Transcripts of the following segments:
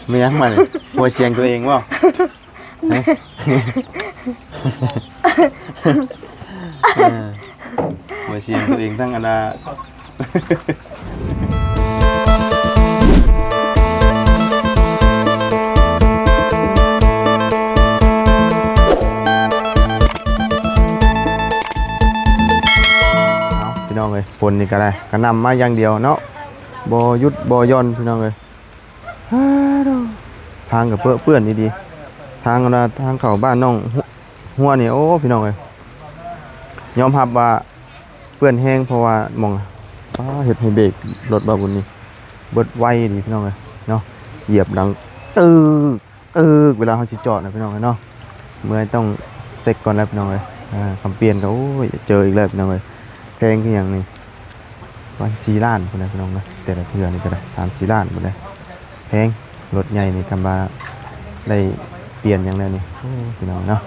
ແມ່ນຫຍັງມານີ້? ຫົວສຽງຕົວເອງບໍ່? ຮະ? ເອີ ຫົວສຽງຕົວເອງທັງອັນນ່າ ເອົາ ພີ່ນ້ອງເອີຍ ຝົນນີ້ກໍໄດ້ ກະໜ່ຳມາຢ່າງດຽວເນາະ ບໍ່ຢຸດບໍ່ຢ່ອນ ພີ່ນ້ອງເອີຍ. ຮາໂດ ທາງກໍເປິເປື້ອນດີໆ ທາງອັນວ່າທາງເຂົ້າບ້ານໜອງຫົວນີ້ ໂອ້ ພີ່ນ້ອງເອີຍ ຍອມຮັບວ່າເປື້ອນແຮງ ເພາະວ່າໝ່ອງ ປາ ເຮັດໃຫ້ເບຣກລົດບ່າວບຸນນີ້ເບິດໄວດີ ພີ່ນ້ອງເອີຍເນາະ ຢຽບດັງ ເອີ ເອີ ເວລາເຮົາຊິຈອດນະ ພີ່ນ້ອງເອີຍເນາະ. ເມື່ອຍຕ້ອງເຊັກກ່ອນແລ້ວ ພີ່ນ້ອງເອີຍ ອາ ຄຳປ່ຽນກໍ ໂອ້ຍ ເຈີອີກແລ້ວ ພີ່ນ້ອງເອີຍ ແພງຄືຫຍັງນີ້ ປະມານສີ່ລ້ານພຸ້ນນະ ພີ່ນ້ອງເນາະ ແຕ່ລະເທື່ອນີ້ກໍໄດ້ສາມສີ່ລ້ານພຸ້ນນະ ແພງ ລົດໃຫຍ່ນີ້ ຄຳວ່າໄດ້ປ່ຽນຫຍັງແລ້ວນີ້ ໂອ້ ພີ່ນ້ອງເນາະ.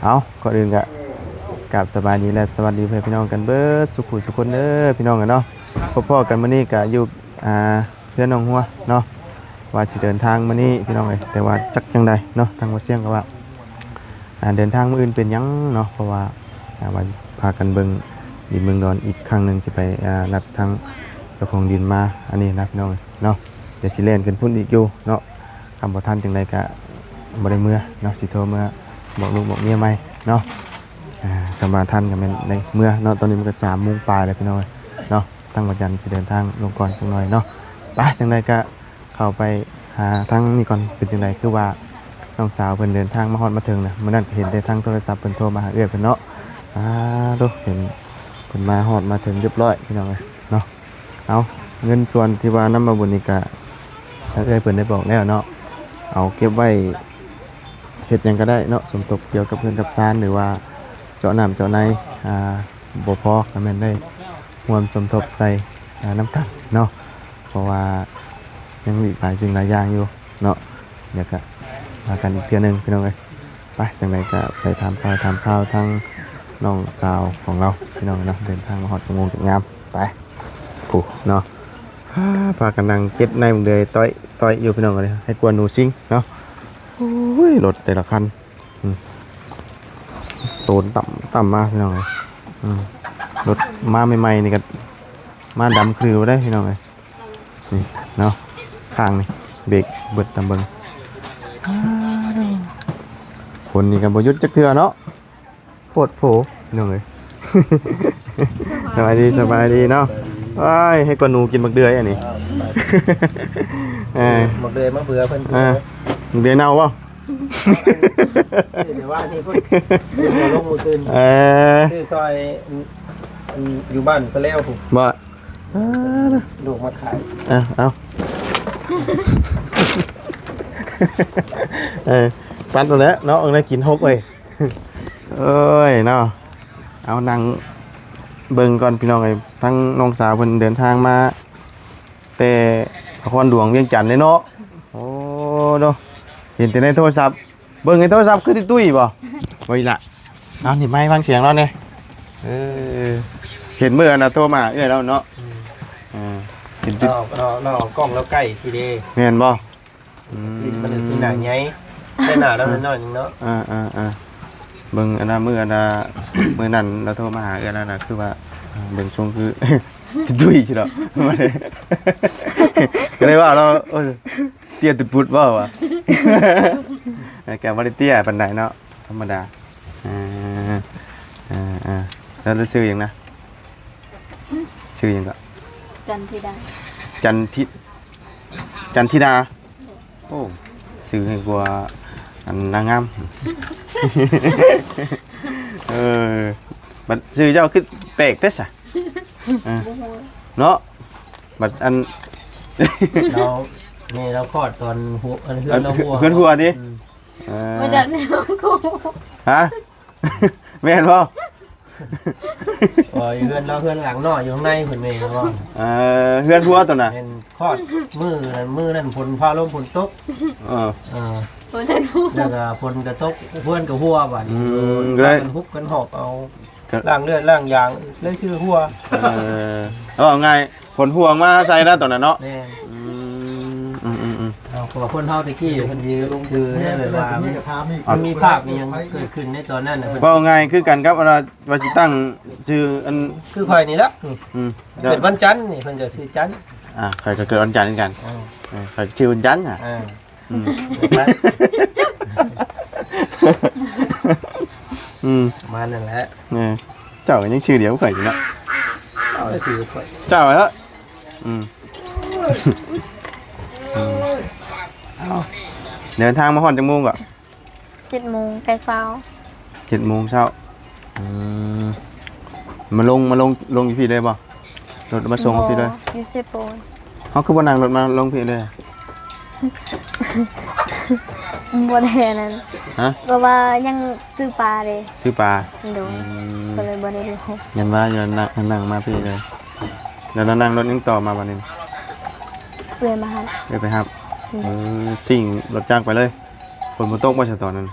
ເອົາ ກ່ອນອື່ນກໍກາບສະບາຍດີ ແລະ ສະຫວັດດີພໍ່ແມ່ພີ່ນ້ອງກັນເບິດສູ່ຜູ້ສູ່ຄົນເດີ ພີ່ນ້ອງເອີຍເນາະ. ພົບພໍ້ກັນມື້ນີ້ກໍຢູ່ ອ່າ ເຮືອນໜອງຫົວເນາະ ວ່າຊິເດີນທາງມື້ນີ້ ພີ່ນ້ອງເອີຍ ແຕ່ວ່າຈັກຈັ່ງໃດເນາະ ທາງບ່າວຊຽງກໍວ່າ ອ່າ ເດີນທາງມື້ອື່ນເປັນຫຍັງເນາະ ເພາະວ່າ ອ່າ ວ່າພາກັນເບິ່ງດິນເບິ່ງດອນອີກຄັ້ງໜຶ່ງ ຊິໄປ ອ່າ ນັດທາງເຈົ້າຂອງດິນມາ ອັນນີ້ນະ ພີ່ນ້ອງເນາະ. ດຽວຊິແລ່ນຂຶ້ນພຸ້ນອີກຢູ່ເນາະ ຄັນບໍ່ທັນຈັ່ງໃດກະບໍ່ໄດ້ເມືອເນາະ ຊິໂທເມືອບອກລູກບອກເມຍໃໝ່ເນາະ. ອ່າ ຄັນວ່າທັນກໍແມ່ນໄດ້ເມືອເນາະ ຕອນນີ້ມັນກໍສາມໂມງປາຍແລ້ວ ພີ່ນ້ອງເນາະ. ທາງບ່າວຈັນຊິເດີນທາງລົງກ່ອນຈັກໜ່ອຍເນາະ. ໄປ ຈັ່ງໃດກະເຂົ້າໄປຫາທາງນີ້ກ່ອນ ເປັນຈັ່ງໃດ ຄືວ່ານ້ອງສາວເພິ່ນເດີນທາງມາຮອດມາເຖິງນະ ມື້ນັ້ນກໍເຫັນແຕ່ທາງໂທລະສັບເພິ່ນໂທມາຫາເອື້ອຍເພິ່ນເນາະ. ອາ ໂທ້ ເຫັນເພິ່ນມາຮອດມາເຖິງຮຽບຮ້ອຍ ພີ່ນ້ອງເອີຍເນາະ. ເອົາ ເງິນສ່ວນທີ່ວ່ານຳມາບຸນນີ້ກະທາງເອື້ອຍເພິ່ນໄດ້ບອກແລ້ວເນາະ ເອົາເກັບໄວ້ເຮັດຫຍັງກໍໄດ້ເນາະ ສົມທົບກ່ຽວກັບເຮືອນກັບຊານ ຫຼືວ່າເຈາະນ້ຳເຈາະໃນ ອ່າ ບໍ່ພໍກໍແມ່ນໄດ້ຮ່ວມສົມທົບໃສ່ ອ່າ ນຳກັນເນາະ ເພາະວ່າຍັງອີກຫຼາຍສິ່ງຫຼາຍຢ່າງຢູ່ເນາະ. ດຽວກະວ່າກັນອີກເທື່ອໜຶ່ງ ພີ່ນ້ອງເອີຍ. ໄປ ຈັ່ງໃດກະໄປຖາມຂ່າວ ຖາມຂ່າວທາງນ້ອງສາວຂອງເຮົາ ພີ່ນ້ອງເນາະ. ເດີນທາງມາຮອດກໍໂມງຈັກຍາມ ໄປ ຜູ້ເນາະ. ພາກັນນັ່ງເຈັດໃນເດີ ຕ້ອຍ ຕ້ອຍຢູ່ ພີ່ນ້ອງເອີຍ ໃຫ້ກວນໜູຊິງເນາະ. ໂອ້ຍ ລົດແຕ່ລະຄັນ ອືມ ໂຕນຕ່ຳ ຕ່ຳມາ ພີ່ນ້ອງເອີຍ. ອືມ ລົດມາໃໝ່ໆ ນີ້ກໍມາດຳຄືບໍ່ໄດ້ ພີ່ນ້ອງເອີຍ. ນີ້ເນາະ ຂ້າງນີ້ເບຣກເບິດ ຕາມເບິ່ງ ຝົນນີ້ກໍບໍ່ຢຸດຈັກເທື່ອເນາະ ໂພດໂພ ພີ່ນ້ອງເອີຍ. ສະບາຍດີ ສະບາຍດີເນາະ. ໂອ້ຍ ໃຫ້ກວນໜູກິນໝາກເດືອຍອັນນີ້ ເອີ ໝາກເດືອຍມາເບືອເພິ່ນ ເອີ ໝາກເດືອຍເນົ່າບໍ່? ເອີ ເອົາລົງມື້ຄືນ ເອີ ຊື້ຊອຍ ອັນ ຢູ່ບ້ານສະແລ້ວພຸ້ນ ບໍ່? ອ່າ ລູກມາຂາຍ ເອົາ ເອົາ ເອີ ປັດນັ້ນແຫຼະເນາະ ເອົາໄດ້ກິນຫົກເວີຍ. ເອີຍເນາະ ເອົານັ່ງເບິ່ງກ່ອນ ພີ່ນ້ອງເອີຍ. ທາງນ້ອງສາວເພິ່ນເດີນທາງມາແຕ່ນະຄອນຫຼວງວຽງຈັນເດ້ເນາະ. ໂອ້ ເນາະ ເຫັນແຕ່ໃນໂທລະສັບ ເບິ່ງໃນໂທລະສັບຄືຕຸ້ຍໆ ບໍ່? ບໍ່ອີກລະ. ເອົາ ນີ້ໄມວາງສຽງລາວແດ່. ເອີ ເຫັນມື້ອັນນ່າໂທມາເອື້ອຍລາວເນາະ. ອືມ ເອີ ເຫັນຕິດ ລາວ ລາວ ລາວເອົາກ້ອງລາວໃກ້ຊິເດ. ແມ່ນບໍ່? ອືມ ມັນຄືໜ້າໃຫຍ່ ແຕ່ໜ້າລາວນ້ອຍໜຶ່ງເນາະ. ອ່າໆໆ ເບິ່ງອັນນ່າ ມື້ອັນນ່າ ມື້ນັ້ນລາວໂທມາຫາເອື້ອຍລາວນະ ຄືວ່າ ເບິ່ງຊົງຄືຕຸ້ຍຊິດອກ ກໍເລີຍວ່າລາວ ໂອ້ຍ ເຕ້ຍຕຸດປຸດບໍ່ວະ. ແຕ່ກໍບໍ່ໄດ້ເຕ້ຍປານໃດເນາະ ທຳມະດາ. ອ່າ ອ່າໆ ແລ້ວຊື່ຫຍັງນະ? ຊື່ຫຍັງເກາະ? ຈັນທິດາ. ຈັນທິ ຈັນທິດາ. ໂອ້ ຊື່ໃຫ້ກວ່າອັນນາງງາມ. ເອີ ບັດຊື່ເຈົ້າຄືແປກແທ້ຊະ. ເອີ ບໍ່ຮູ້ເນາະ ບັດອັນ ລາວ ແມ່ລາວຄອດຕອນຫົວ ອັນເຮືອນລາວຫົວ ເຮືອນຫົວຕິ? ອືມ ເອີ ມາຈາກໃນໂຮງ ຮະ? ແມ່ນບໍ່? ເອີ ເຮືອນລາວ ເຮືອນຫຼັງນ້ອຍຢູ່ຂ້າງໃນພຸ້ນແມ່ນບໍ່? ເອີ ເຮືອນຫົວຕົວນະ ແມ່ນຄອດມື້ນັ້ນ ມື້ນັ້ນຝົນຟ້າລົມຝົນຕົກ. ເອີ ເອີ ຝົນຈະຕົກ ແລ້ວກໍຝົນກໍຕົກ ເຮືອນກໍຫົວບາດນີ້. ອືມ ກໍເລີຍກັນຮຸບກັນຫອບເອົາ ລ້າງເລືອດລ້າງຢາງ ເລີຍຊື່ຫົວ. ເອີ ເອົາງ່າຍ ຝົນຫົວມາໃສ່ນະຕອນນັ້ນເນາະ. ແມ່ນ ອືມ ອືມໆໆ ເອົາ ເພາະວ່າຄົນເຮົາແຕ່ກີ້ເພິ່ນຊິຖືແນວແບບວ່າ ມັນ ມັນມີພາບມີຫຍັງເກີດຂຶ້ນໃນຕອນນັ້ນນະ. ເວົ້າງ່າຍຄືກັນກັບອັນວ່າ ວ່າຊິຕັ້ງຊື່ອັນ ຄືຂ້ອຍນີ້ລະ ອືມ ເກີດວັນຈັນນີ້ ເພິ່ນກໍຊື່ຈັນ. ອ່າ ຂ້ອຍກໍເກີດວັນຈັນຄືກັນ. ເອີ ເອີ ຂ້ອຍຊື່ວັນຈັນ. ອ່າ ອືມ ອືມ ປະມານນັ້ນແຫຼະ. ເອີ ເຈົ້າກໍຍັງຊື່ດຽວຂ້ອຍຢູ່ເນາະ. ເຈົ້າຊື່ຂ້ອຍ ເຈົ້າເນາະ. ອືມ ອືມ ເອົາ ເດີນທາງມາຮອດຈັກໂມງກໍ? ເຈັດໂມງໃກ້ເຊົ້າ. ເຈັດໂມງເຊົ້າ. ອືມ ມາລົງ ມາລົງ ລົງຢູ່ພີ້ເລີຍບໍ່? ລົດມາສົ່ງຢູ່ພີ້ເລີຍ? ບໍ່ ຢູ່ເຊໂປນ. ເຮົາຄືບໍ່ນັ່ງລົດມາລົງພີ້ເລີຍ? ບໍ່ໄດ້ອັນນັ້ນ. ຮະ? ເພາະວ່າຍັງຊື້ປາເດ້. ຊື້ປາ? ໂດຍ. ອືມ ກໍເລີຍບໍ່ໄດ້ລົງ. ຍັນວ່າຢູ່ນັ້ນ ນັ່ງ ນັ່ງມາພີ້ເລີຍ. ແລ້ວນັ່ງລົດຫຍັງຕໍ່ມາບັດນີ້? ເອື້ອຍມາຮັບ. ເອື້ອຍໄປຮັບ. ອືມ ເອີ ຊິງລົດຈັກໄປເລີຍ. ຝົນບໍ່ຕົກບໍ່ຊະຕອນນັ້ນ?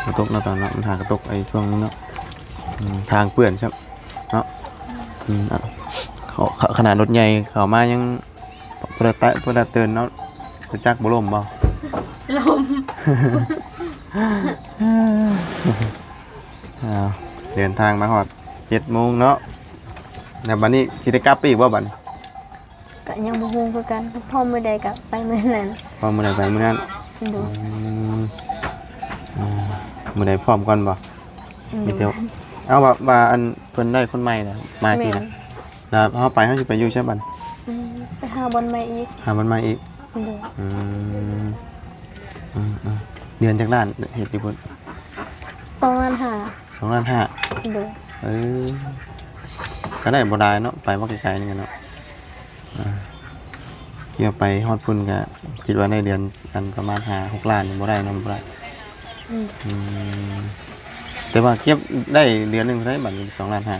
ບໍ່ຕົກເນາະຕອນເນາະ ມັນຫາກະຕົກໄອ້ຊ່ວງນີ້ເນາະ. ອືມ ທາງເປື້ອນຊ້ຳເນາະ. ອືມ ເອົາ ເຂົາ ຂະໜາດລົດໃຫຍ່ເຂົ້າມາຍັງບໍ່ໄດ້ແຕະ ບໍ່ໄດ້ເຕືອນເນາະ. ລົດຈັກບໍ່ລົ້ມບໍ່? ລົ້ມ. ເອົາ ເດີນທາງມາຮອດເຈັດໂມງເນາະ. ແລ້ວບັດນີ້ຊິໄດ້ກັບໄປອີກບໍ່ບັດນີ້? ກະຍັງບໍ່ຮູ້ຄືກັນ ພ້ອມມື້ໃດກະໄປມື້ນັ້ນ. ພ້ອມມື້ໃດໄປມື້ນັ້ນ. ໂດຍ. ອືມ ອືມ ມື້ໃດພ້ອມກ່ອນບໍ່? ໂດຍ. ມີແຕ່ ເອົາ ວ່າ ວ່າອັນເພິ່ນໄດ້ຄົນໃໝ່ນະ ມາຊິນະ. ແມ່ນ. ແລ້ວເຮົາໄປ ເຮົາຊິໄປຢູ່ໃສບັດ? ອືມ ໄປຫາບ່ອນໃໝ່ອີກ. ຫາບ່ອນໃໝ່ອີກ. ໂດຍ. ອືມ ອືມ ອືມ ເດືອນຈັກລ້ານເຮັດຢູ່ພຸ້ນ? ສອງລ້ານຫ້າ. ສອງລ້ານຫ້າ. ໂດຍ. ເອີ ກໍໄດ້ບໍ່ຫຼາຍເນາະ ໄປບໍ່ໄກໆ ນີ້ເນາະ. ອ່າ ກ່ຽວໄປຮອດພຸ້ນກະຄິດວ່າໄດ້ເດືອນອັນປະມານຫ້າຫົກລ້ານນີ້ບໍ່ໄດ້ເນາະ ບໍ່ໄດ້. ອືມ ອືມ ແຕ່ວ່າເກັບໄດ້ເດືອນໜຶ່ງເທົ່າໃດບັດນີ້ ສອງລ້ານຫ້າ?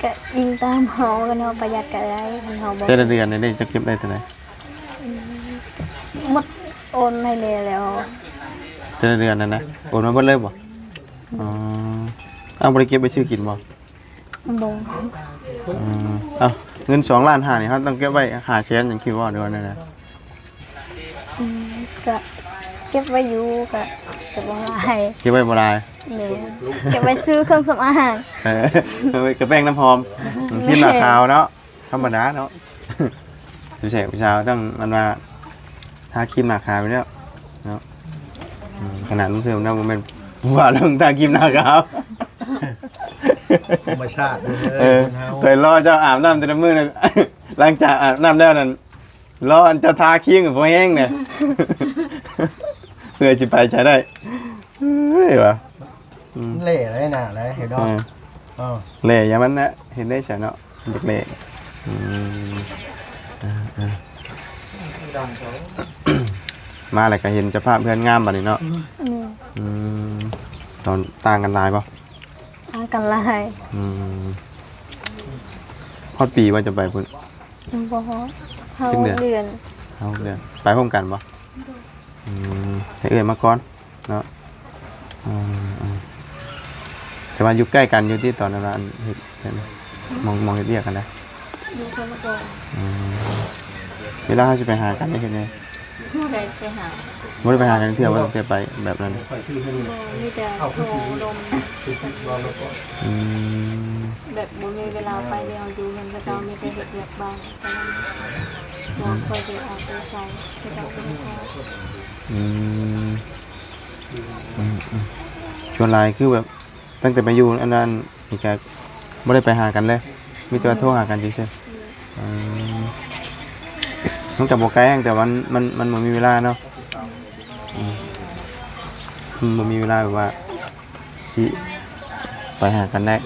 ກະອີງຕາມເຮົາ ຄັນເຮົາປະຢັດກະໄດ້ ຄັນເຮົາບໍ່ ແຕ່ລະເດືອນນີ້ເຈົ້າເກັບໄດ້ເທົ່າໃດ? ອືມ ໝົດໂອນໃຫ້ແມ່ແລ້ວ. ແຕ່ລະເດືອນນັ້ນນະ ໂອນມາເບິດເລີຍບໍ່? ອືມ ອໍ ເອົາ ບໍ່ໄດ້ເກັບໄວ້ຊື້ກິນບໍ່? ບໍ່. ອືມ ເອົາ ເງິນສອງລ້ານຫ້ານີ້ ເຮົາຕ້ອງເກັບໄວ້ຫ້າແສນ ຈັ່ງຄິດວ່າ ຫຼືວ່າແນວໃດ? ອືມ ກະເກັບໄວ້ຢູ່ ກະ ກະບໍ່ຫຼາຍ. ເກັບໄວ້ບໍ່ຫຼາຍ? ແມ່ນ ເກັບໄວ້ຊື້ເຄື່ອງສຳອາງ. ເອີ ກະແປ້ງນ້ຳຫອມ ຄຣີມໜ້າຂາວເນາະ. ທຳມະດາເນາະ ຜູ້ຊາຍຜູ້ສາວຕ້ອງອັນວ່າ ທາຄຣີມໜ້າຂາວຢູ່ແລ້ວເນາະ. ອືມ ຂະໜາດລຸງເສີມນະ ບໍ່ແມ່ນຜູ້ບ່າວລົງທາຄຣີມໜ້າຂາວ ທຳມະຊາດເດີ. ເອີ ຄົນເຮົາ ຂ້ອຍລໍເຈົ້າອາບນ້ຳແຕ່ລະມື້ນະ ຫຼັງຈາກອາບນ້ຳແລ້ວນັ້ນ ລໍອັນເຈົ້າທາຄຣີມໃຫ້ພໍແຮງແດ່ ເພື່ອຊິໄປໃສໄດ້. ເອີຍວ່າ ອືມ ແຫຼະໄດ້ໜ້າໄດ້ເຫັນບໍ່? ເອີ ເອີ ແຫຼະຢ່າງມັນນະ ເຮັດໄດ້ຊະເນາະ ມັນຈັກແຫຼະ. ອືມ ເອີ ເອີ ມາແລ້ວກໍເຫັນສະພາບເຮືອນງາມບັດນີ້ເນາະ. ອືມ ອືມ ຕອນຕ່າງກັນຫຼາຍບໍ່? ຕ່າງກັນຫຼາຍ. ອືມ ຮອດປີບໍ່ຈະໄປພຸ້ນ? ອືມ ບໍ່ຮອດ ຫ້າຫົກເດືອນ. ຫ້າຫົກເດືອນ ໄປພ້ອມກັນບໍ່? ອືມ ໃຫ້ເອື້ອຍມາກ່ອນເນາະ. ເອີ ເອີ ແຕ່ວ່າຢູ່ໃກ້ກັນຢູ່ຕິ ຕອນນັ້ນວ່າອັນເຮັດ ເຮັດ ໝ່ອງ ໝ່ອງເຮັດວຽກຫັ້ນນະ. ຢູ່ຄົນລະບ່ອນ. ອືມ ເວລາເຮົາຊິໄປຫາກັນໄດ້ເຮັດແນວ ບໍ່ໄດ້ໄປຫາ ບໍ່ໄດ້ໄປຫາກັນເທື່ອ ບໍ່ໄດ້ໄປແບບນັ້ນ. ບໍ່ ມີແຕ່ໂທລົມ. ອືມ ແບບບໍ່ມີເວລາໄປແລ້ວ ຢູ່ເຮືອນເຂົາເຈົ້າມີແຕ່ເຮັດວຽກບ້ານ ບໍ່ຄ່ອຍໄດ້ເອົາໃຈໃສ່ ເຂົາເຈົ້າເປັນ. ອືມ ອືມ ອືມ ສ່ວນຫຼາຍຄືແບບ ຕັ້ງແຕ່ໄປຢູ່ອັນນັ້ນນີ້ກະບໍ່ໄດ້ໄປຫາກັນເລີຍ ມີແຕ່ວ່າໂທຫາກັນຊື່ໆ. ອືມ ມັນກະບໍ່ໄກ ແຕ່ວ່າມັນ ມັນ ມັນບໍ່ມີເວລາເນາະ. ອືມ ມັນບໍ່ມີເວລາແບບວ່າຊິໄປຫາກັນໄດ້.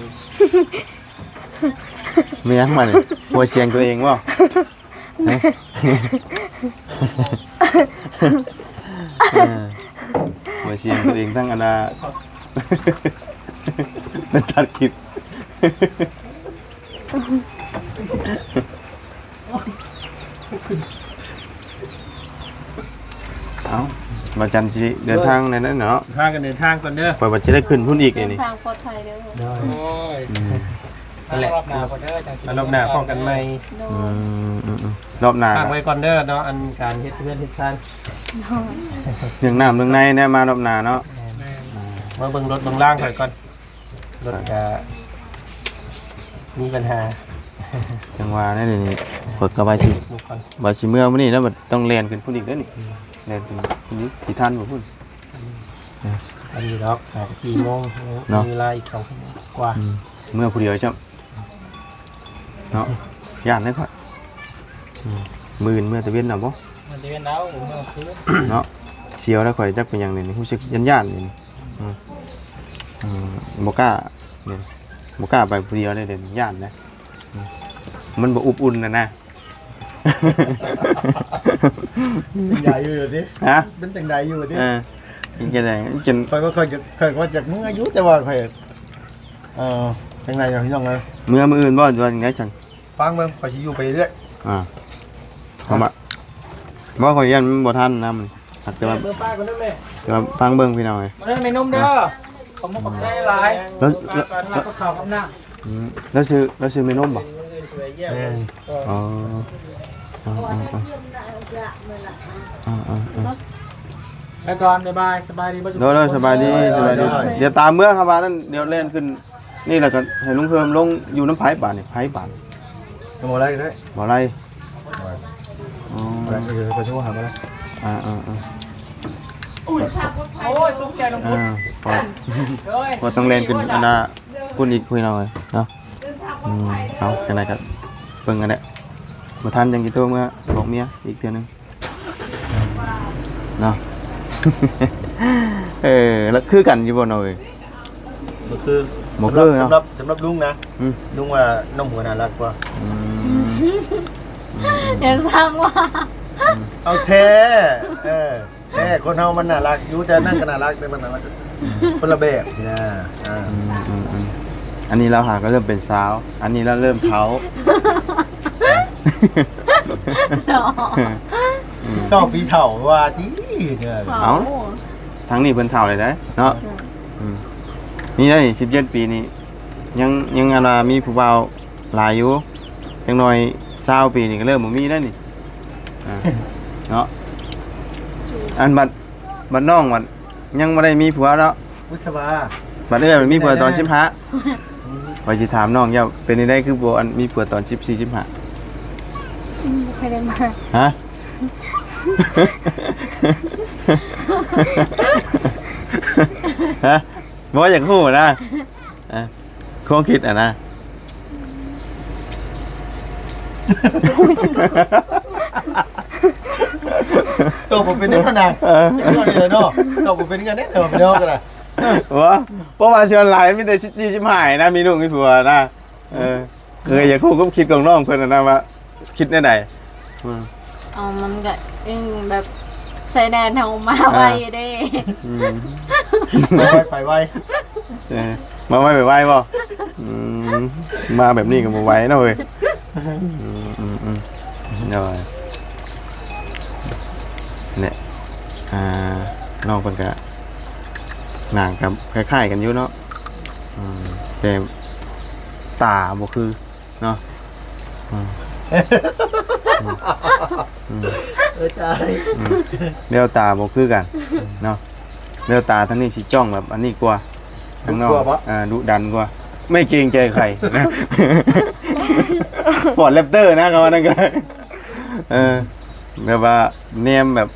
ແມ່ນຫຍັງມານີ້ ຫົວສຽງຕົວເອງບໍ່? ຮະ ເອີ ຫົວສຽງຕົວເອງທັງອັນນ່າ ມັນຕັດຄລິບ. ເອົ້າ ວ່າຈັນຊິເດີນທາງແນວນັ້ນເນາະ ພາກັນເດີນທາງກ່ອນເດີ ຂ້ອຍວ່າຊິໄດ້ຂຶ້ນພຸ້ນອີກ ເດີນ ນີ້ ທາງປອດໄພເດີ. ໂດຍ ໂອ້ຍ ອືມ ນັ້ນແຫຼະ ມາລອບໜ້າພໍ້ເດີ ຈັ່ງຊິ ມາລອບໜ້າພໍ້ກັນໃໝ່. ໂດຍ ອືມໆໆ ລອບໜ້າ ຝາກໄວ້ກ່ອນເດີເນາະ ອັນການເຮັດເຮືອນເຮັດຊານ ເລື່ອງນ້ຳເລື່ອງໃນແນ່ ມາລອບໜ້າເນາະ. ແມ່ນ ອືມ ມາເບິ່ງລົດເບິ່ງລາງຂ້ອຍກ່ອນ ລົດກະມີບັນຫາ ຈັ່ງວ່າແນວນີ້ ຂ້ອຍກໍວ່າຊິ ເກັບລົດກ່ອນ ວ່າຊິເມືອມື້ນີ້ແລ້ວ ບັດຕ້ອງແລ່ນຂຶ້ນພຸ້ນອີກເດ້ນີ້. ອືມ ແລ່ນຂຶ້ນພຸ້ນອີກ ຊິທັນບໍ່ພຸ້ນ? ອືມ ເອີ ທັນຢູ່ດອກ ຫາສີ່ໂມງເນາະ ມີເວລາອີກສອງຊົ່ວໂມງກວ່າ. ອືມ ເມືອຜູ້ດຽວຊ້ຳ ເນາະ ຢ້ານເດ້ຂ້ອຍ. ອືມ ມື້ອື່ນເມືອແຕ່ເວັນເອົາບໍ່? ເມືອແຕ່ເວັນເອົາ ບໍ່ເມືອຄືນເນາະ. ສຽວແລ້ວຂ້ອຍ ຈັກເປັນຫຍັງນີ້ ຮູ້ສຶກຢ້ານໆນີ້. ອືມ ອືມ ບໍ່ກ້ານີ້ ບໍ່ກ້າໄປຜູ້ດຽວເດ້ ຢ້ານນະ. ອືມ ມັນບໍ່ອົບອຸ່ນນະນະ. ເປັນຈັ່ງໃດຢູ່ຕິ? ຮະ? ເປັນຈັ່ງໃດຢູ່ຕິ? ເອີ ເປັນຈັ່ງໃດ? ມັນເປັນ ຂ້ອຍກໍ ຂ້ອຍກໍ ຂ້ອຍກໍຢາກເມືອຢູ່ ແຕ່ວ່າຂ້ອຍ ເອີ ຈັ່ງໃດເນາະພີ່ນ້ອງເອີຍ? ເມືອມື້ອື່ນບໍ່ ຫຼືວ່າຈັ່ງໃດຊັ້ນ? ຟັງເບິ່ງ ຂ້ອຍຊິຢູ່ໄປເລື້ອຍ. ອ່າ ເຂົ້າມາ ບໍ່ ຂ້ອຍຢ້ານມັນບໍ່ທັນນະ ມັນ ຫາກແຕ່ວ່າ ເບິ່ງປ້າກ່ອນເດີແມ່ ແຕ່ວ່າຟັງເບິ່ງພີ່ນ້ອງເອີຍ. ມາເດີແມ່ນົມເດີ ຂອບຄຸນຂອບໃຈຫຼາຍ. ແລ້ວ ແລ້ວ ແລ້ວກໍເຂົ້າກັບນ້ຳ. ອືມ ແລ້ວຊື່ ແລ້ວຊື່ແມ່ນົມບໍ່? ແມ່ນ. ອໍ ອໍ ອໍ ອໍ ໄປກ່ອນ ບາຍບາຍ ສະບາຍດີ ໂດຍ ໂດຍ ສະບາຍດີ ສະບາຍດີ. ດຽວຕາມເມືອຫາບ້ານນັ້ນ ດຽວແລ່ນຂຶ້ນນີ້ ແລ້ວກໍໃຫ້ລຸງເພີ່ມລົງຢູ່ນຳໃຜບາດນີ້ ໃຜບາດ? ບໍ່ໄດ້ ບໍ່ໄດ້. ອໍ ໄປ ເອີ ໄປໂທຫາມາລະ. ອ່າ ອ່າ ອ່າ ໂອ້ຍ ຕົກໃຈລົງ ອ່າ ພໍ ໂດຍ ພໍຕ້ອງແລ່ນຂຶ້ນອັນນ່າ ພຸ້ນອີກ ພີ່ນ້ອງເອີຍເນາະ. ອືມ ເອົາ ຈັ່ງໃດກໍເບິ່ງກັນແຫຼະ ບໍ່ທັນຈັ່ງຊິໂທເມືອບອກເມຍອີກເທື່ອໜຶ່ງເນາະ. ເອີ ແລ້ວຄືກັນຢູ່ບໍ່ນ້ອງເອີຍ? ບໍ່ຄື ບໍ່ຄືເນາະ ສຳລັບ ສຳລັບລຸງນະ. ອືມ ລຸງວ່ານ້ອງຫົວໜ້າລັກກວ່າ. ອືມ ອືມ ຢ່າສ້າງວ່າ ອືມ ເອົາແທ້ ເອີ ແທ້ ຄົນເຮົາມັນໜ້າລັກຢູ່ ແຕ່ນັ້ນກໍໜ້າລັກ ແຕ່ມັນໜ້າລັກ ອືມ ຄົນລະແບບນະ. ອ່າ ອືມ ອືມ ອືມ ອັນນີ້ລາວຫາກໍເລີ່ມເປັນສາວ ອັນນີ້ລາວເລີ່ມເຖົ້າເນາະ. ອືມ ສິບເກົ້າປີເຖົ້າວ່າຕິເດີ. ເອົ້າ ທາງນີ້ເພິ່ນເຖົ້າແລ້ວເດ້ເນາະ. ອືມ ອືມ ນີ້ໄດ້ສິບເຈັດປີນີ້ ຍັງ ຍັງອັນວ່າມີຜູ້ບ່າວຫຼາຍຢູ່ ຈັກໜ່ອຍຊາວປີນີ້ກໍເລີ່ມບໍ່ມີແລ້ວນີ້. ອ່າ ເນາະ ອັນບັດ ບັດນ້ອງບັດຍັງບໍ່ໄດ້ມີຜົວເນາະ ບຸດສະບາ ບັດເອື້ອຍມັນມີຜົວຕອນສິບຫ້າ. ອືມ ຂ້ອຍຊິຖາມນ້ອງເຈົ້າ ເປັນຈັ່ງໃດຄືບໍ່ ອັນ ມີຜົວຕອນສິບສີ່ ສິບຫ້າ? ອືມ ບໍ່ຄ່ອຍໄດ້ມາ ຮະ? ຮະ? ບໍ່ ຢາກຮູ້ນະ ອ່າ ຄວາມຄິດຫັ້ນນະ. ຕອບບໍ່ເປັນເດ້ນະ ເອີ ຕອບບໍ່ເປັນຄືກັນເດ້ ເຮົາກໍໄດ້. ບໍ່ ເພາະວ່າສ່ວນຫຼາຍມີແຕ່ສິບສີ່ ສິບຫ້ານະ ມີລູກມີຜົວນະ. ເອີ ເອີ ຢາກຮູ້ຄວາມຄິດຂອງນ້ອງເພິ່ນຫັ້ນນະວ່າ ຄິດແນວໃດ? ອືມ ເອົາ ມັນກະຍັງແບບຊາຍແດນເຮົາມາໄວເດ້. ອືມ ມາໄວໄປໄວ. ເອີ ມາໄວໄປໄວບໍ່? ອືມ ມາແບບນີ້ກໍບໍ່ໄວເນາະເວີຍ. ອືມ ອືມ ອືມ ໂດຍ ນີ້ ອ່າ ນ້ອງເພິ່ນກະໜ້າກະຄ້າຍໆກັນຢູ່ເນາະ. ອືມ ແຕ່ຕາບໍ່ຄື ເນາະ. ອືມ ອືມ ອືມ ເອີຍ ຕາຍ ອືມ ແວວຕາບໍ່ຄືກັນເນາະ. ແວວຕາທາງນີ້ຊິຈ້ອງແບບອັນນີ້ກວ່າ ທາງນ້ອງ ດຸກວ່າບໍ່? ອ່າ ດຸດັນກວ່າ ໄມ່ເກງໃຈໃຄນະ. ຟອດແຣັບເຕີນະ ເຂົາວ່ານັ້ນກໍ ເອີ ແບບວ່າແນມແບບ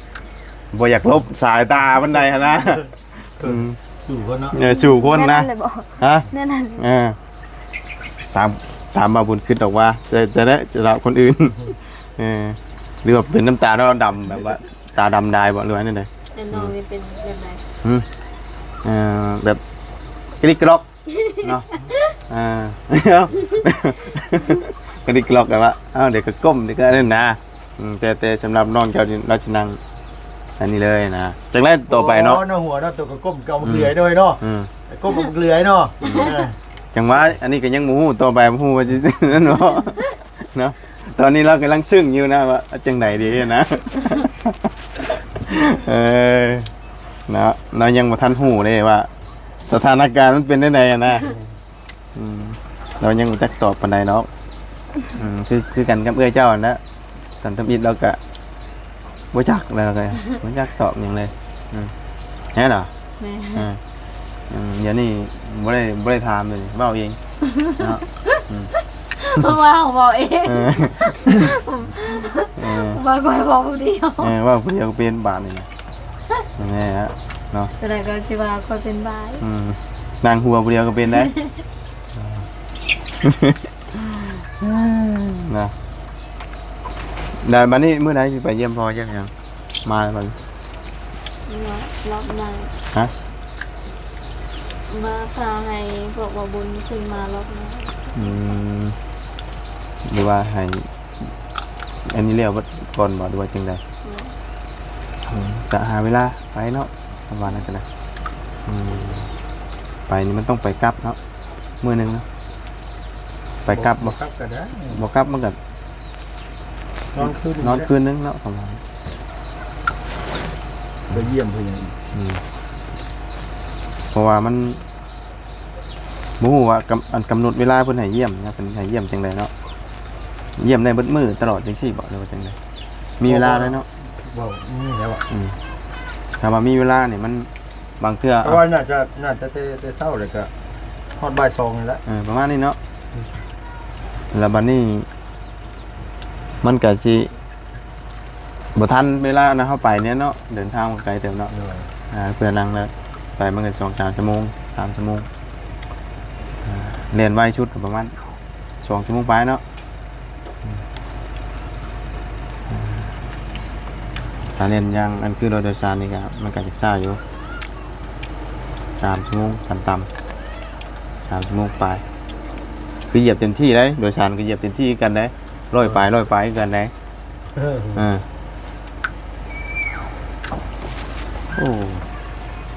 ບໍ່ຢາກຫຼົບສາຍຕາປານໃດຫັ້ນນະ. ອືມ ສູ້ຄົນເນາະ ເອີ ສູ້ຄົນນະ. ແນວນັ້ນເລີຍບໍ່? ຮະ? ແນວນັ້ນ ເອີ ຕາມ ຕາມບ່າວບຸນຄິດດອກວ່າ ຈະ ຈະໄດ້ ຈະລະຄົນອື່ນ ເອີ ຫຼືວ່າເປັນນ້ຳຕາເນາະ ດຳ ແບບວ່າຕາດຳດາຍບໍ່ ຫຼືວ່າແນວໃດ? ແລ້ວນ້ອງນີ້ເປັນແບບໃດ? ຫື ເອີ ແບບກະລິກກະລັອກ ເນາະ ອ່າ ກະດິກລັອກກັນວ່າ ອ້າວ ດຽວກໍກົ້ມ ດຽວກໍອັນນັ້ນນະ. ອືມ ແຕ່ ແຕ່ສຳລັບນ້ອງເຈົ້ານີ້ ລາວຊິນັ່ງອັນນີ້ເລີຍນະ. ຈັ່ງໃດຕໍ່ໄປເນາະ? ອໍ ໜ້າຫົວເນາະ ໂຕກໍກົ້ມ ກໍເອົາໝາກເຫຼືອຍໂດຍເນາະ. ອືມ ອືມ ກ້ມເອົາໝາກເຫຼືອຍເນາະ. ອືມ ເອີ ຈັ່ງວ່າ ອັນນີ້ກໍຍັງບໍ່ຮູ້ ຕໍ່ໄປບໍ່ຮູ້ວ່າຊິນັ້ນບໍ່ ເນາະ. ຕອນນີ້ລາວກຳລັງຊຶ້ງຢູ່ນະ ວ່າຈັ່ງໃດດີນະ. ເອີ ເນາະ ລາວຍັງບໍ່ທັນຮູ້ເດ້ວ່າ ສະຖານະການມັນເປັນແນວໃດນະ. ອືມ ລາວຍັງບໍ່ຈັກຕອບປານໃດດອກ. ອືມ ຄື ຄືກັນກັບເອື້ອຍເຈົ້າຫັ້ນແຫຼະ. ຕອນທຳອິດລາວກະບໍ່ຈັກ ແລ້ວລາວກະບໍ່ຈັກຕອບຫຍັງເລີຍ. ອືມ ແມ່ນເນາະ? ແມ່ນ. ເອີ ອືມ ດຽວນີ້ບໍ່ໄດ້ ບໍ່ໄດ້ຖາມເລີຍ ເວົ້າເອງເນາະ. ອືມ ເພາະວ່າເຮົາເວົ້າເອງ. ເອີ ເອີ ວ່າຂ້ອຍເວົ້າຜູ້ດຽວ. ເອີ ເວົ້າຜູ້ດຽວກໍເປັນບາດນີ້ນະ. ແມ່ນແຫຼະເນາະ. ຕົວໃດກໍຊິວ່າຂ້ອຍເປັນບ້າ. ອືມ ນັ່ງຫົວຜູ້ດຽວກໍເປັນໄດ໋. ນະ ແລ້ວບັດນີ້ມື້ໃດຊິໄປຢ້ຽມພໍ່ຢ້ຽມຫຍັງ ມາບັດນີ້? ມາຮອບໜ້າ. ຮະ? ມາຖ້າໃຫ້ພວກບ່າວບຸນຂຶ້ນມາຮອບໜ້າ. ອືມ ຫຼືວ່າໃຫ້ອັນນີ້ແລ້ວເບິດກ່ອນບໍ່ ຫຼືວ່າຈັ່ງໃດ? ແມ່ນ. ອືມ ກະຫາເວລາໄປເນາະ ປະມານນັ້ນກໍໄດ້. ອືມ ໄປນີ້ມັນຕ້ອງໄປກັບເນາະ. ມື້ໜຶ່ງເນາະ ໄປກັບບໍ່? ບໍ່ກັບກໍໄດ້. ບໍ່ກັບມັນກໍນອນຄືນໜຶ່ງ ນອນຄືນໜຶ່ງເນາະ ປະມານ ໄປຢ້ຽມເພິ່ນຫຍັງ. ອືມ ເພາະວ່າມັນບໍ່ຮູ້ວ່າກຳ ອັນກຳນົດເວລາເພິ່ນໃຫ້ຢ້ຽມນະ ເພິ່ນໃຫ້ຢ້ຽມຈັ່ງໃດເນາະ. ຢ້ຽມໄດ້ເບິດມື້ຕະຫຼອດຈັ່ງຊີ້ບໍ່ ຫຼືວ່າຈັ່ງໃດ? ມີເວລາໄດ້ເນາະ. ເວົ້າມີແລ້ວອະ. ອືມ ຖ້າວ່າມີເວລານີ້ມັນ ບາງເທື່ອ ແຕ່ວ່າໜ້າຈະ ໜ້າຈະແຕ່ ແຕ່ເຊົ້າແລ້ວກະຮອດບ່າຍສອງນີ້ແຫຼະ. ເອີ ປະມານນີ້ເນາະ. ອືມ ແລ້ວບັດນີ້ມັນກະຊິບໍ່ທັນເວລານະ ເຮົາໄປນີ້ເນາະ ເດີນທາງມັນໄກເຕີບເນາະ. ໂດຍ ອ່າ ເພື່ອນັ່ງແລ້ວໄປມັນກະສອງສາມຊົ່ວໂມງ ສາມຊົ່ວໂມງ. ອ່າ ແລ່ນໄວສຸດກະປະມານສອງຊົ່ວໂມງປາຍເນາະ. ຖ້າແລ່ນຢ່າງ ອັນຄືລົດໂດຍສານນີ້ກະ ມັນກະຈະຊ້າຢູ່ ສາມຊົ່ວໂມງຂັ້ນຕ່ຳ ສາມຊົ່ວໂມງປາຍ. ຄືຢຽບເຕັມທີ່ໄດ໋ ໂດຍສານກໍຢຽບເຕັມທີ່ຄືກັນໄດ໋ ຮ້ອຍປາຍ ຮ້ອຍປາຍຄືກັນໄດ໋. ເອີ ເອີ ໂອ້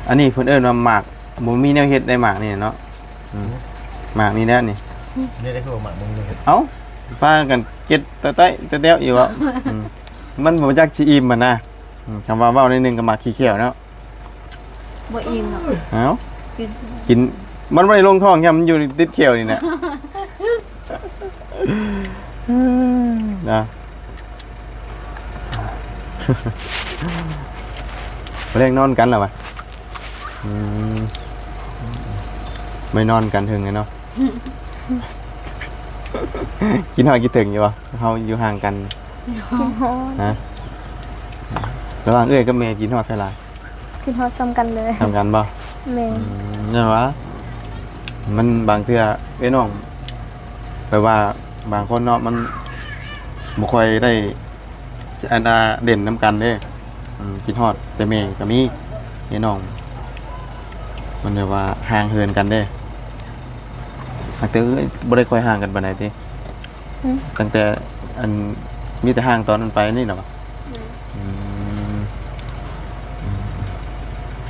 ອັນນີ້ເພິ່ນເອີ້ນວ່າໝາກ ບໍ່ມີແນວເຮັດໄດ໋ ໝາກນີ້ເນາະ. ອືມ ໝາກນີ້ແຫຼະນີ້. ນີ້ໄດ້ຄືວ່າໝາກບໍ່ມີແນວເຮັດ. ເອົ້າ ພາກັນເກັດແຕ້ວໆຢູ່ເວົ້າ. ອືມ ມັນບໍ່ຈັກຊິອີ່ມຫັ້ນນະ. ອືມ ຄຳວ່າເວົ້າໜ້ອຍໜຶ່ງກໍໝາກຂີ້ແຂ້ວເນາະ. ບໍ່ອີ່ມເນາະ. ເອົ້າ ກິນ ມັນບໍ່ໄດ້ລົງທ້ອງ ຍາມມັນຢູ່ຕິດແຂ້ວນີ້ແຫຼະ. ນະ ແລງນອນກັນແລ້ວວະ. ອືມ ໄປນອນກັນເຖິງເລີຍເນາະ. ຄິດຮອດຄິດເຖິງຢູ່ບໍ່? ເຮົາຢູ່ຫ່າງກັນ. ຄິດຮອດ. ຮະ? ລະຫວ່າງເອື້ອຍກັບແມ່ ຄິດຮອດໃຜຫຼາຍ? ຄິດຮອດສ່ຳກັນເລີຍ. ສ່ຳກັນບໍ່? ແມ່ນ. ອືມ ແມ່ນຫວາ? ມັນບາງເທື່ອ ເອື້ອຍນ້ອງ ແບບວ່າບາງຄົນເນາະ ມັນບໍ່ຄ່ອຍໄດ້ ອັນນ່າ ຫຼິ້ນນຳກັນເດ້. ອືມ ຄິດຮອດແຕ່ແມ່ກໍມີ ເອື້ອຍນ້ອງ ມັນແບບວ່າຫ່າງເຫີນກັນເດ້. ຫາກແຕ່ເອື້ອຍບໍ່ໄດ້ຄ່ອຍຫ່າງກັນປານໃດຕິ? ຫືມ? ຕັ້ງແຕ່ ອັນ ມີແຕ່ຫ່າງຕອນມັນໄປນີ້ແຫຼະຫວາ? ແມ່ນ. ອືມ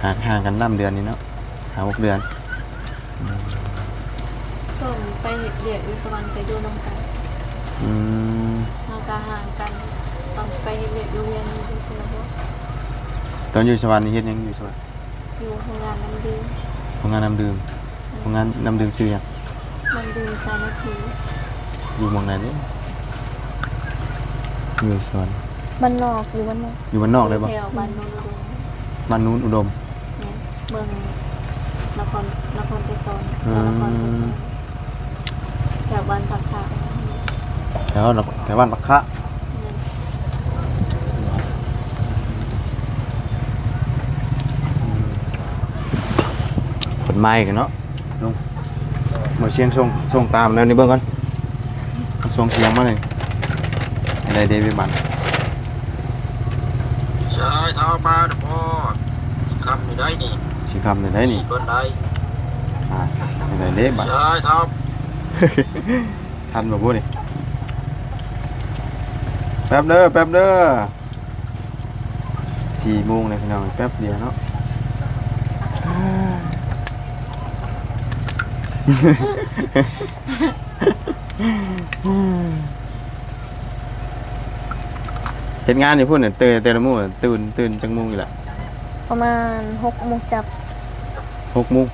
ຫາ ຫ່າງກັນນຳເດືອນນີ້ເນາະ ຫ້າຫົກເດືອນ. ອືມ ຕອນໄປເຮັດວຽກຢູ່ສະຫວັນກໍຢູ່ນຳກັນ. ອືມ ເຮົາກໍຫ່າງກັນ ຕອນໄປເຮັດວຽກຢູ່ວຽງຈັນພຸ້ນ. ຕອນຢູ່ສະຫວັນນີ້ເຮັດຫຍັງຢູ່ສະຫວັນ? ຢູ່ໂຮງງານນ້ຳດື່ມ. ໂຮງງານນ້ຳດື່ມ. ໂຮງງານນ້ຳດື່ມຊື່ຫຍັງ? ນ້ຳດື່ມສາມັກຄີ. ຢູ່ໝ່ອງໃດເດ? ຢູ່ສະຫວັນ. ບ້ານນອກ ຢູ່ບ້ານນອກ. ຢູ່ບ້ານນອກເລີຍບໍ່? ຢູ່ແຖວບ້ານໂນນອຸດົມ. ບ້ານໂນນອຸດົມ. ແມ່ນ. ເມືອງນະຄອນ ນະຄອນໄກສອນ. ອືມ ນະຄອນໄກສອນ ແຖວບ້ານປາກຂາ. ແຖວ ແຖວບ້ານປາກຂາ. ແມ່ນ. ເພິ່ນມາອີກເນາະ ລຸງ. ບໍ່ ຊຽງ ສົ່ງ ສົ່ງຕາມແນວນີ້ເບິ່ງກ່ອນ. ສົ່ງສຽງມານີ້ ໃຫ້ໄດ້ເດວິດບັນ. ສາຍເທົາມາເດີພໍ່ ຊິຄ່ຳຢູ່ໃດນີ້ ຊິຄ່ຳຢູ່ໃດນີ້ ກ່ອນໃດ. ອ່າ ໃຫ້ໄດ້ເດບັນ ສາຍເທົາ. ທັນບໍ່ບຸນີ້? ແປັບເດີ ແປັບເດີ. ສີ່ໂມງແລ້ວພີ່ນ້ອງ ແປັບດຽວເນາະ. ເຮັດງານຢູ່ພຸ້ນ ແຕ່ ແຕ່ລະມື້ຕື່ນ ຕື່ນຈັກໂມງອີກລະ? ປະມານຫົກໂມງຈັບ. ຫົກໂມງ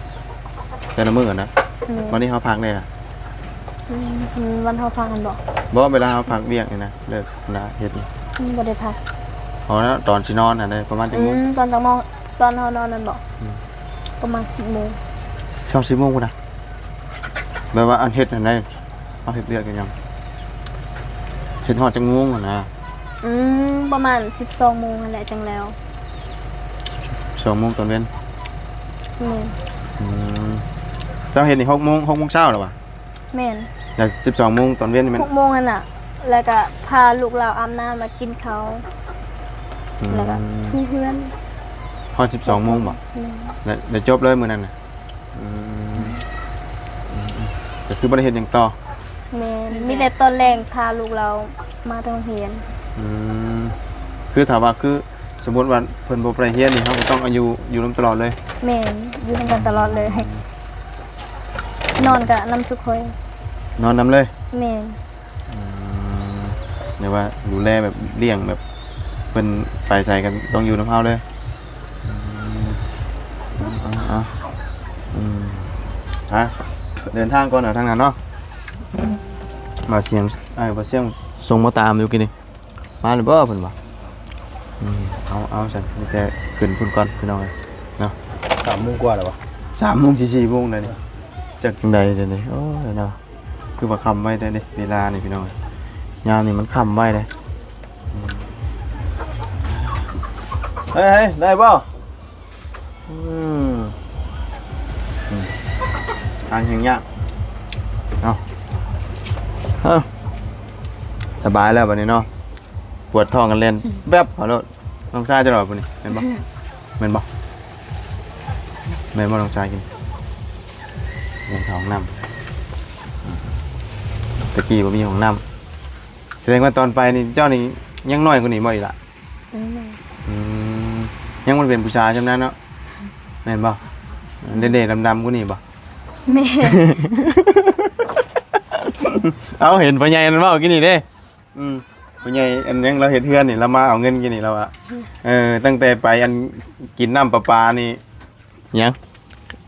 ແຕ່ລະມື້ນະ? ແມ່ນ. ວັນນີ້ເຮົາພັກແດ່ລະ? ອືມ ອືມ ວັນເຮົາພັກຫັ້ນບໍ? ບໍ່ ເວລາເຮົາພັກວຽກນີ້ນະ ເລີກນະ ເຮັດນີ້ ອືມ ບໍ່ໄດ້ພັກ. ເອົານະ ຕອນຊິນອນຫັ້ນເດ້ ປະມານຈັກໂມງ? ອືມ ຕອນຈັກໂມງ? ຕອນເຮົານອນນັ້ນບໍ? ອືມ ປະມານສິບໂມງ. ຊ່ວງສິບໂມງພຸ້ນນະ ແບບວ່າອັນເຮັດຫັ້ນໃດ ເຮົາເຮັດວຽກເຮັດຫຍັງ ເຮັດຮອດຈັກໂມງຫັ້ນນະ? ອືມ ປະມານສິບສອງໂມງຫັ້ນແຫຼະຈັ່ງແລ້ວ. ສອງໂມງຕອນເວັນ? ແມ່ນ. ອືມ ເຈົ້າເຮັດນີ້ຫົກໂມງ ຫົກໂມງເຊົ້າແລ້ວຫວາ? ແມ່ນ. ແລ້ວສິບສອງໂມງຕອນເວັນນີ້ແມ່ນ? ຫົກໂມງຫັ້ນນະ ແລ້ວກະພາລູກລາວອາບນ້ຳ ແລ້ວກິນເຂົ້າ ອືມ ແລ້ວກະຖູເຮືອນ. ຮອດສິບສອງໂມງບໍ? ແມ່ນ. ແລ້ວ ແລ້ວຈົບເລີຍມື້ນັ້ນນະ? ອືມ ອືມ ອືມ ກໍຄືບໍ່ໄດ້ເຮັດຫຍັງຕໍ່? ແມ່ນ ມີແຕ່ຕອນແລງຖ້າລູກລາວມາແຕ່ໂຮງຮຽນ. ອືມ ຄືຖ້າວ່າ ຄືສົມມຸດວ່າເພິ່ນບໍ່ໄປຮຽນນີ້ ເຮົາກໍຕ້ອງເອົາຢູ່ ຢູ່ນຳຕະຫຼອດເລີຍ? ແມ່ນ ຢູ່ນຳກັນຕະຫຼອດເລີຍ. ອືມ ນອນກະນຳຊຸມຂ້ອຍ. ນອນນຳເລີຍ? ແມ່ນ. ອືມ ແບບວ່າດູແລແບບລ້ຽງແບບ ເພິ່ນໄປໃສກໍຕ້ອງຢູ່ນຳເຮົາເລີຍ. ອືມ ເອົາ ເອົາ ອືມ ໄປ ເດີນທາງກ່ອນເນາະ ທາງນັ້ນເນາະ. ບ່າວສຽງ ອ້າຍບ່າວສຽງສົ່ງມາຕາມຢູ່ກີ້ນີ້ ມາແລ້ວບໍ່ເພິ່ນວ່າ? ອືມ ເອົາ ເອົາຊັ້ນ ມີແຕ່ຂຶ້ນພຸ້ນກ່ອນພີ່ນ້ອງເອີຍເນາະ. ສາມໂມງກວ່າແລ້ວຫວາ? ສາມໂມງ ສີ່ໂມງແລ້ວນີ້ ຈັກຈັ່ງໃດດຽວນີ້ ໂອ້ຍເນາະ. ຄືວ່າຄ່ຳໄວແທ້ເດ້ ເວລານີ້ພີ່ນ້ອງ ຍາມນີ້ມັນຄ່ຳໄວເດ້. ເຮີ້ຍ ໄດ້ບໍ່? ອືມ ອືມ ທາງແຮ່ງຍາກເນາະ. ເອີ ສະບາຍແລ້ວບັດນີ້ເນາະ ປວດທ້ອງກັນແລ່ນແວັບເຂົ້າໂລດ. ນ້ອງຊາຍເຈົ້າດອກຜູ້ນີ້ ແມ່ນບໍ່? ແມ່ນບໍ່? ແມ່ນບໍ່ນ້ອງຊາຍກິນ? ແລ່ນເຂົ້າຫ້ອງນ້ຳ. ຕະກີ້ບໍ່ມີຫ້ອງນ້ຳ ສະແດງວ່າຕອນໄປນີ້ເຈົ້ານີ້ຍັງນ້ອຍກວ່ານີ້ບໍ່ອີ່ຫຼ້າ? ຍັງນ້ອຍ. ອືມ ຍັງບໍ່ໄດ້ເປັນຜູ້ຊາຍຊ່ຳນັ້ນເນາະ ແມ່ນບໍ່? ເດັກໆດຳໆກວ່ານີ້ບໍ່? ແມ່ນ. ເອົາ ເຫັນພໍ່ໃຫຍ່ນັ້ນເວົ້າກີ້ນີ້ເດ້. ອືມ ຜູ້ໃຫຍ່ອັນຍັງລາວເຮັດເຮືອນນີ້ ລາວມາເອົາເງິນກີ້ນີ້ລາວວ່າ ເອີ ຕັ້ງແຕ່ໄປອັນກິນນ້ຳປະປານີ້ ຫຍັງ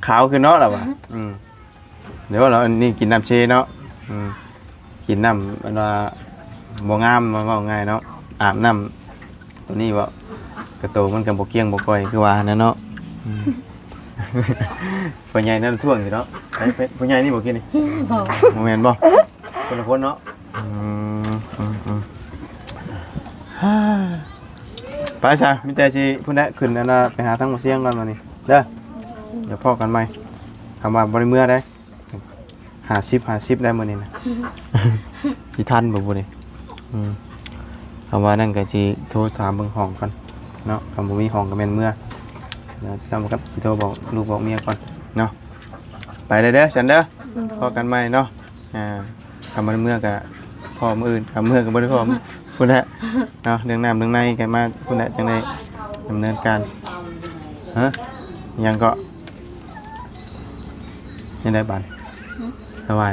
ຂາວຂຶ້ນເນາະລາວວ່າ. ອືມ ດຽວລາວອັນນີ້ກິນນ້ຳເຊເນາະ. ອືມ ກິນນ້ຳອັນວ່າບໍ່ງາມ ເວົ້າງ່າຍເນາະ ອາບນ້ຳໂຕນີ້ເວົ້າ ກະໂຕມັນກະບໍ່ກ້ຽງບໍ່ກ່ອຍຄືວ່າຫັ້ນນະເນາະ. ອືມ ພໍ່ໃຫຍ່ນັ້ນທ້ວງຢູ່ເນາະ. ໃຜ ໃຜ ພໍ່ໃຫຍ່ນີ້ບໍ່ກິນນີ້? ບໍ່ ບໍ່ແມ່ນບໍ່? ຄົນລະຄົນເນາະ. ອືມ ອືມ ອືມ ໄປຊະ ມີແຕ່ຊິພຸ້ນແຫຼະ ຂຶ້ນອັນນ່າ ໄປຫາທາງໝໍສຽງກ່ອນບັດນີ້ເດີ. ດຽວພໍ້ກັນໃໝ່ ຄຳວ່າບໍ່ໄດ້ເມືອໃດ ຫ້າສິບ ຫ້າສິບໄດ້ມື້ນີ້ນະ ຊິທັນບໍ່ບຸນີ້? ອືມ ຄຳວ່ານັ້ນກໍຊິໂທຖາມເບິ່ງຫ້ອງກ່ອນເນາະ ຄັນບໍ່ມີຫ້ອງກໍແມ່ນເມືອ ດຽວຈຳກັບຊິໂທບອກລູກບອກເມຍກ່ອນເນາະ. ໄປເດີ ເດີ ຊັ້ນເດີ ພໍ້ກັນໃໝ່ເນາະ. ອ່າ ຄຳວ່າເມືອກໍພໍ້ມື້ອື່ນ ຄຳເມືອກໍບໍ່ໄດ້ພໍ້ພຸ້ນແຫຼະເນາະ. ເລື່ອງນ້ຳເລື່ອງໃນກໍມາພຸ້ນແຫຼະ ຈັ່ງໄດ້ດຳເນີນການ. ຮະ ຫຍັງເກາະ? ຍັງໄດ້ບາດ ຮຶ ສະບາຍ.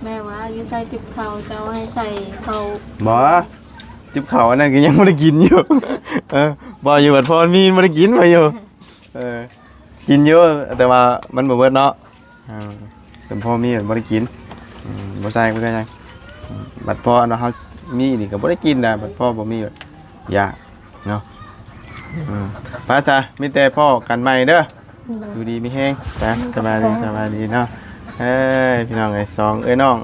ແມ່ວ່າຢູ່ໃສ່ຕິບເຂົ້າ ເຈົ້າໃຫ້ໃສ່ເຂົ້າ. ບໍ່ ຕິບເຂົ້າອັນນັ້ນກໍຍັງບໍ່ໄດ້ກິນຢູ່. ເອີ ບໍ່ຢູ່ ບັດພໍມີບໍ່ໄດ້ກິນ ວ່າຢູ່. ເອີ ກິນຢູ່ ແຕ່ວ່າມັນບໍ່ເບິດເນາະ. ເອີ ແຕ່ພໍມີມັນບໍ່ໄດ້ກິນ. ອືມ ບໍ່ໃສ່ກໍໄດ້. ອືມ ບັດພໍອັນວ່າເຮົາມີນີ້ກໍບໍ່ໄດ້ກິນນະ ບັດພໍບໍ່ມີຢາກເນາະ. ອືມ ໄປຊະ ມີແຕ່ພໍ້ກັນໃໝ່ເດີ. ໂດຍ ຢູ່ດີມີແຮງ. ໄປ ສະບາຍດີ ສະບາຍດີເນາະ. ເອີຍ ພີ່ນ້ອງເອີຍ ສອງເອື້ອຍນ້ອງ